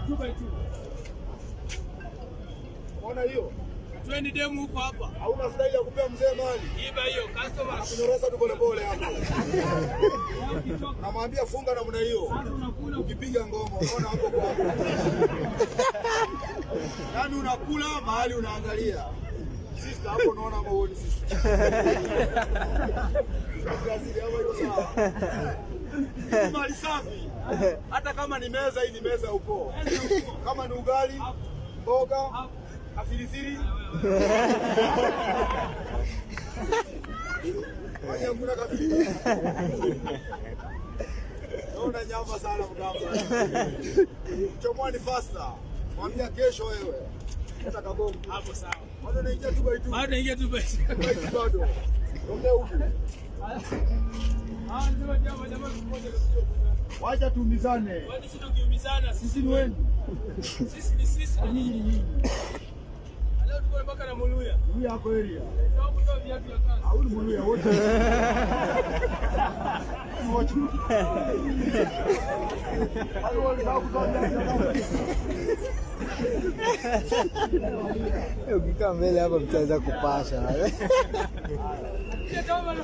2 by 2. Unaona hiyo? Twende demu huko hapa. Hauna style ya kupea mzee mali. Iba hiyo customer. Kunyorosa tu polepole hapo. Namwambia funga namna hiyo. Sasa unakula. Ukipiga ngoma unaona hapo kwa. Yaani unakula mahali unaangalia. Sister hapo unaona ama huoni sister? Brazil hapo iko sawa. Hii mali safi. Hata kama ni meza, hii ni meza ukoo. Kama ni ugali, mboga, afirisiri. Kwani hakuna kabisa. Naona nyama sana mgamba. Chomoa ni faster. Mwambia kesho wewe. Nataka bomu. Hapo sawa. Bado naingia 2 by 2. Bado naingia 2 by 2. By 2 bado. Ongea huku. Ah, ndio jamaa jamaa mmoja. Wacha tuumizane. Kwani sisi tukiumizana Sisi ni wengi. Sisi ni sisi na nyinyi ni nyinyi. Leo tuko mpaka na Muluya. Muluya hapo area. Sababu kutoa viatu ya kazi. Au ni Muluya wote. Wote. Hao walitaka kutoa viatu ya kazi. Ukikaa mbele hapa mtaweza kupasha. Kama